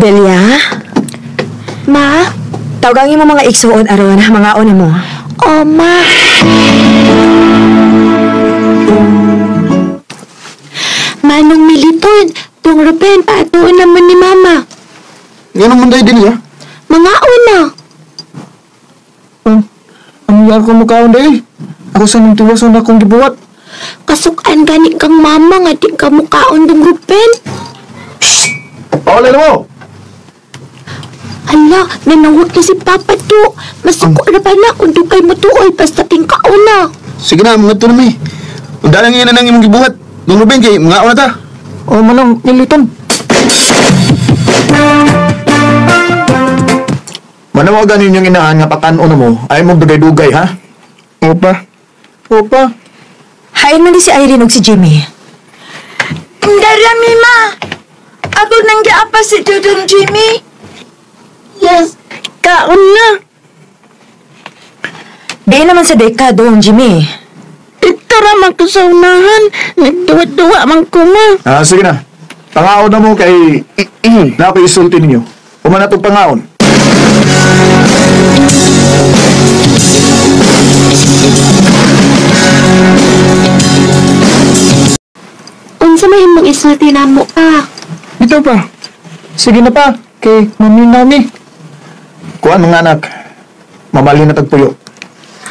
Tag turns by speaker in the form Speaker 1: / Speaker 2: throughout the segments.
Speaker 1: Delia?
Speaker 2: Ma?
Speaker 1: Tawgangin mo mga igsuon aron mga na mo.
Speaker 2: O, ma. Manong Militon, Dong Ruben, paatuon naman ni Mama.
Speaker 3: Nga naman tayo din niya.
Speaker 2: Mga una.
Speaker 3: Ang yar ko mukhaon dahil. Ako sa nang tiwason akong gibuhat.
Speaker 2: Kasukan gani kang mama nga di ka mukaon, Dong Ruben.
Speaker 3: Paulay na mo!
Speaker 2: Hala, nanawag na si Papa to. Masuko na ba na kung dugay mo tuoy basta tingkaon na.
Speaker 3: Sige na, mga to na may. Undalan nga na nang imong gibuhat. Dong Ruben, kay mga na ta. Oh, manong, Militon. Manawagan ninyong inahan nga pakanon na mo, ay mong dugay-dugay, ha? Opa. Opa.
Speaker 1: Hain man di si Irene og si Jimmy.
Speaker 4: Darami, ma. Ako nang giapa si Dudong Jimmy. Yes, kaon na.
Speaker 1: Di naman sa deka dong Jimmy.
Speaker 4: Ito raman ko sa unahan. Nagduwa-duwa man ko, ma.
Speaker 3: Ah, sige na. Pangaon na mo kay na ako isulti ninyo. Uma na itong pangaon.
Speaker 2: Unsa may imong isulti namo pa?
Speaker 3: Ito pa. Sige na pa. Kay mami nami. Kuan mga anak. Mamali na tagpuyo.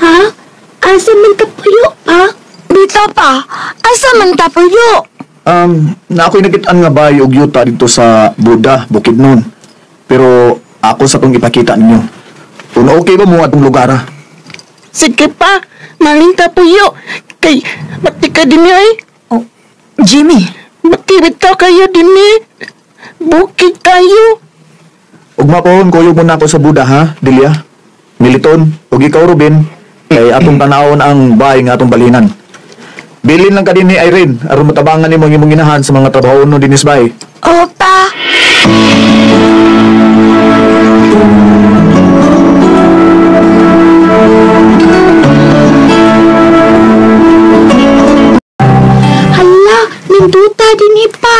Speaker 2: Ha? Asa man tapuyo pa?
Speaker 4: Dito pa. Asa man tapuyo?
Speaker 3: Na ako'y nakitaan nga bay og yuta dito sa Buda, Bukidnon. Pero ako sa tong ipakita ninyo. Kung okay ba mo atong lugar ah?
Speaker 4: Sige pa. Maling tapuyo. Kay, bati ka din ay.
Speaker 1: Oh, Jimmy.
Speaker 4: Bati bitaw kayo din eh. Bukid kayo.
Speaker 3: Ugma pohon, kuyog muna ako sa Buda ha, Delia. Militon, ug ikaw Ruben, kay atong tanawon ang bay nga atong balinan. Bilin lang ka din ni Irene, aron matabangan nimo ang imong inahan sa mga trabaho no dinis bay.
Speaker 4: Opa.
Speaker 2: Hala, ninduta din pa.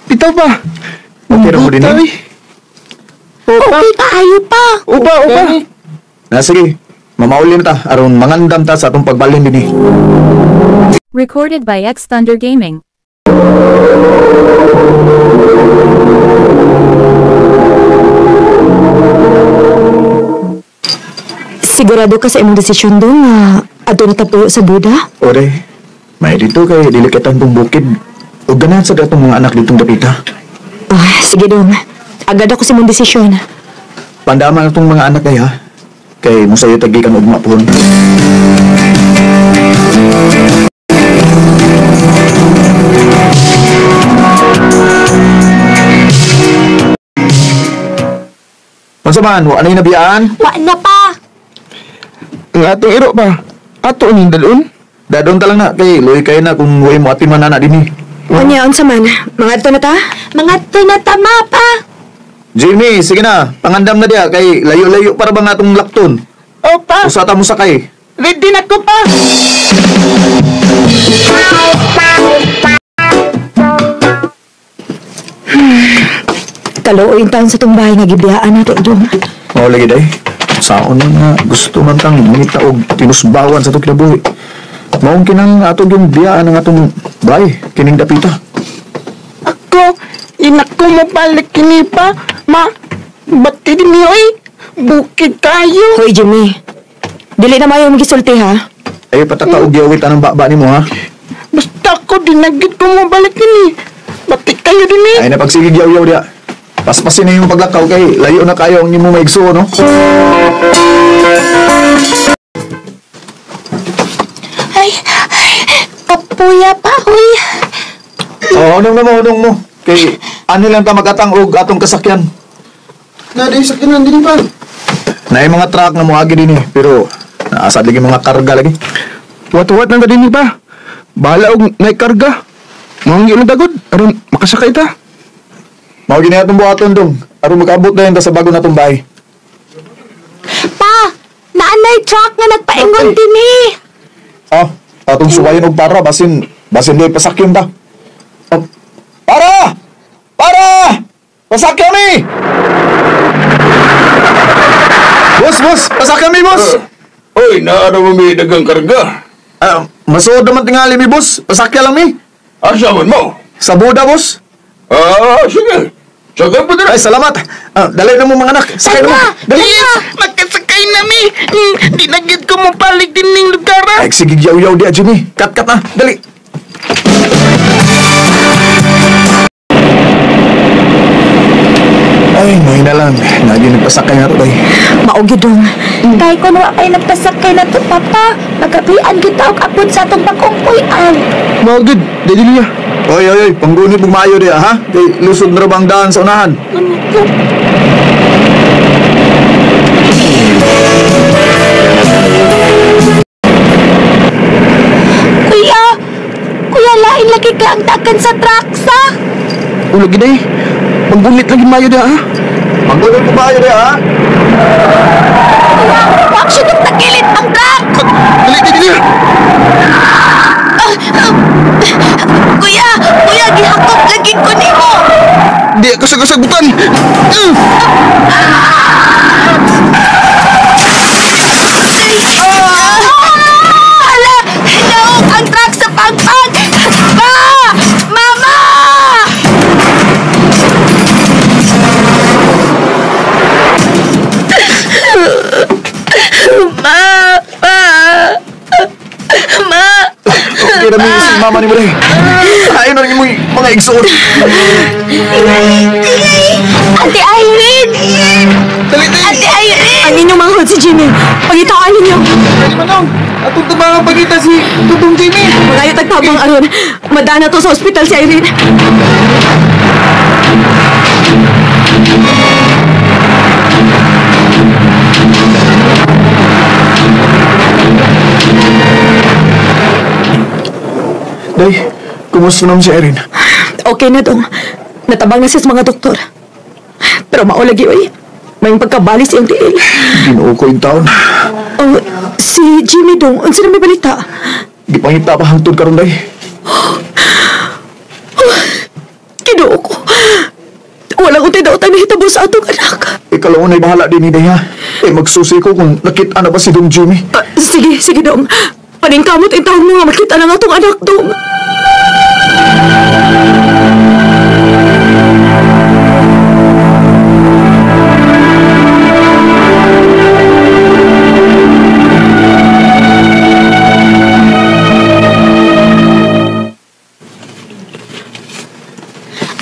Speaker 3: Bitaw pa. Okay ra mo din eh.
Speaker 2: Okay kaayo pa.
Speaker 3: Upa, upa. Na sige, mamauli na ta aron mangandam ta sa atong pagbalhin dinhi.
Speaker 5: Recorded by X Thunder Gaming.
Speaker 1: Sigurado ka sa imong desisyon dong nga adto na tagpuyo sa Buda?
Speaker 3: Ore, may dito kay dili kay tantong bukid. Ug ganahan sa atong mga anak ditong dapita.
Speaker 1: Ah, sige dong. Agad ako sa imong desisyon.
Speaker 3: Pandaman atong mga anak kay ha. Kay musayo tagi kan ugma pohon. Unsa man, wa na nabiyaan?
Speaker 2: Wa na pa.
Speaker 3: Ang atong iro pa. Ato ning dalon. Dadon ta lang na kay luoy kay na kung way mo atiman na na dinhi.
Speaker 1: Unya, unsa man? Mangadto na ta?
Speaker 2: Mangadto na ta, ma pa.
Speaker 3: Jimmy, sige na, pangandam na diya kay layo-layo para ba nga atong lakton.
Speaker 4: Opa.
Speaker 3: Usa ta mo sakay.
Speaker 4: Ready na ko pa.
Speaker 1: Kaluoy taon sa tong bahay nga gibiyaan nato dong.
Speaker 3: Mao lagi day. Saon man nga gusto man tang mangita og tinusbawan sa atong kinabuhi. Maong kinang ato yung biyaan ang atong bahay, kining dapita.
Speaker 4: Ako, inako mo balik kini pa. Ma, bati din niyo eh. Bukid kayo.
Speaker 1: Hoy Jimmy. Dili na maayo magisulti ha.
Speaker 3: Ay pataka og giyawit anang baba nimo ha.
Speaker 4: Basta ako, dinagit ko mo balik kini. Bati kayo din eh.
Speaker 3: Ay napagsigig yaw-yaw diya. Paspasin na yung paglakaw kay layo na kayo ang imong maigsuon no.
Speaker 2: Ay, ay, kapuya pa, huy.
Speaker 3: Oh, hunong na mo, hunong mo. Kay ano lang ta magatang og atong kasakyan. Na di sakyanan din pa. Naay mga truck na moagi dinhi pero naasad lagi mga karga lagi.
Speaker 6: Wat-wat nang kadini pa. Bahala og naay karga. Manggi lang dagod aron makasakay ta.
Speaker 3: Mao gini atong buhaton dong. Aron makaabot na ta sa bago natong bahay.
Speaker 2: Pa, naanay truck nga nagpaingon dinhi.
Speaker 3: Ah, atong suwayon og para basin basin doy pasakyon ta. Oh, Pasakya mi! Boss, boss! Pasakya mi, boss!
Speaker 6: Oy, naano mo may dagang karga?
Speaker 3: Masuod naman tingali mi, boss. Pasakya lang mi.
Speaker 6: Asa man mo?
Speaker 3: Sa Buda, boss.
Speaker 6: Sige. Sakay pa dira.
Speaker 3: Ay, salamat. Dali na mo mga anak. Sakay na mo. Dali.
Speaker 4: Magkasakay na mi. Di na gyud ko mopalit dining lugar.
Speaker 3: Ay, sige, yaw-yaw di, Jimmy. Kat-kat na. Dali. Ay, may na lang. Lagi nagpasakay na ito, day.
Speaker 1: Mao gyud dong.
Speaker 2: Kay kun wa kay nagpasakay na to, Papa, magabian kita og abot sa atong bagong puy-an.
Speaker 6: Mao gyud, day Delia.
Speaker 3: Oy, oy, oy. Panggunit mong maayo di, ha? Kay lusod na ba ang daan sa unahan?
Speaker 2: Kuya, kuya, lain lagi ka ang dagan sa truck sa.
Speaker 6: Ulo gid day. Panggunit lagi maayo da, ha?
Speaker 3: Panggunit mong maayo di, ha?
Speaker 2: Kuya, wag siya nung tagilid ang truck.
Speaker 6: Dali, dali, dali.
Speaker 2: Kuya, kuya, gihakop lagi ko nimo.
Speaker 6: Di ako sagusagutan.
Speaker 2: Hala, naog ang truck sa pagpag. Ma! Mama! Ma! Ma! Ma!
Speaker 3: Okay na mi si mama ni mo, day. Ayaw na rin mo mga igsoon.
Speaker 2: Ate Irene!
Speaker 6: Dali, dali.
Speaker 2: Ate Irene!
Speaker 1: Ang inyong manghod si Jimmy. Pangitaan ninyo.
Speaker 6: Dali manong. Atong tabangan pagita si Tutong Jimmy.
Speaker 1: Magayo tagtabang aron. Madana to sa ospital si Irene.
Speaker 3: Day, kumusta naman si Irene?
Speaker 1: Okay na dong. Natabang na siya sa mga doktor. Pero maulagi, oy. May pagkabali sa iyong tiil.
Speaker 3: Ginoo ko yung taon.
Speaker 1: Oh, si Jimmy dong, unsa na may balita?
Speaker 3: Gipangita pa hangtod karon, day.
Speaker 1: Ginoo ko. Wala ko tinautan na hitabo sa atong anak.
Speaker 3: Ikaw lang una'y bahala din, day, ha? Eh, magsusi ko kung nakita na ba si Dong Jimmy.
Speaker 1: Sige, sige dong. Paningkamot ang taon mo nga makita na nga atong anak dong.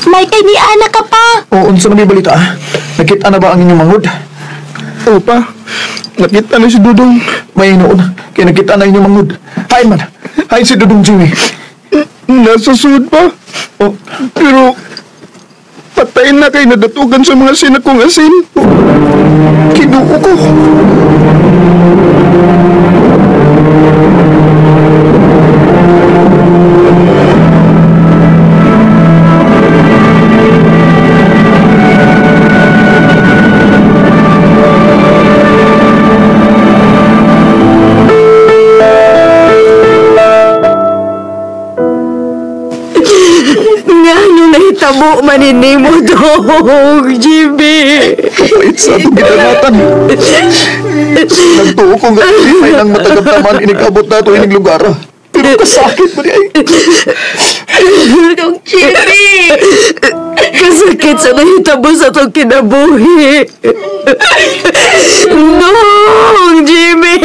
Speaker 2: May kay ni Ana ka pa.
Speaker 3: O, unsa na may balita, ha? Nakita na ba ang inyong manghod?
Speaker 6: Oo pa. Nakita na si Dudong.
Speaker 3: May noon. Kaya nakita na inyong manghod. Hain man. Hain si Dudong Jimmy.
Speaker 6: Nasa sud pa.
Speaker 3: Oh,
Speaker 6: Pero patay na kay nadatugan sa mga sinakong asin.
Speaker 3: Kinuo ko.
Speaker 1: Nga nung nahitabo manini mo dong, Jimmy.
Speaker 3: Kapait sa atong gidanatan. Nagtuo ko nga may nang matagaptaman inigabot na ito ining lugar. Pero kasakit mo di ay.
Speaker 2: Dong Jimmy!
Speaker 1: Kasakit sa nahitabo sa atong kinabuhi. Dong, Jimmy!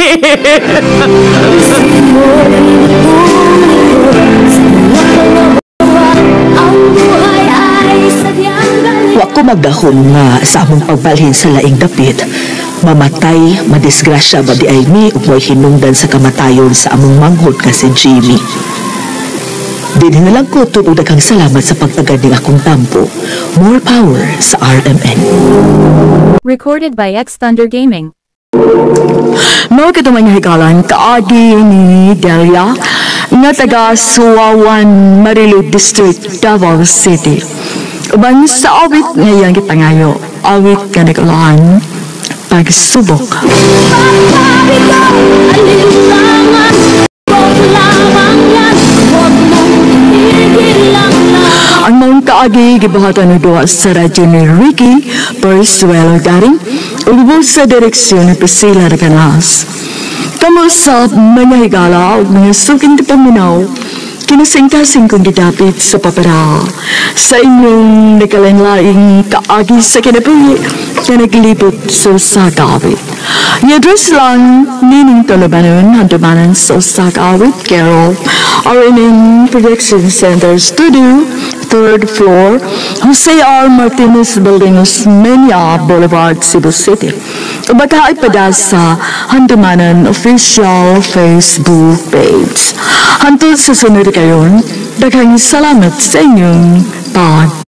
Speaker 7: Wa ko magdahom nga sa among pagbalhin sa laing dapit, mamatay, madisgrasya ba di ay mi ug mo'y hinungdan sa kamatayon sa among manghod nga si Jimmy. Dinhi na lang ko tuod daghang salamat sa pagtagad ning akong tampo. More power sa RMN.
Speaker 5: Recorded by X Thunder Gaming.
Speaker 1: Mao kadto nga hikalan kaagi ni Delia nga taga Suawan, Marilu District, Davao City. Uban sa awit nga iyang gipangayo, awit nga nagulahan, pagsubok. Ang maong kaagi kaagi gibuhatan og duwa sa radyo ni Ricky Persuelo Garing ug sa direksyon ni Priscilla Recanas. Kamo sa mga higala ug mga suking paminaw, kinasingkasing kong gidapit sa papara sa inyong nagkalain-laing kaagi sa kinabuhi na naglibot sa usa ka awit. I-address lang Nining Tolobanon, Handumanan sa usa ka awit, care of RNN Production Center Studio, third floor, Jose R. Martinez Building, Osmeña Boulevard, Cebu City. O baka ipada sa Handumanan official Facebook page. Hantod sa sunod kayon, daghang salamat sa inyong pag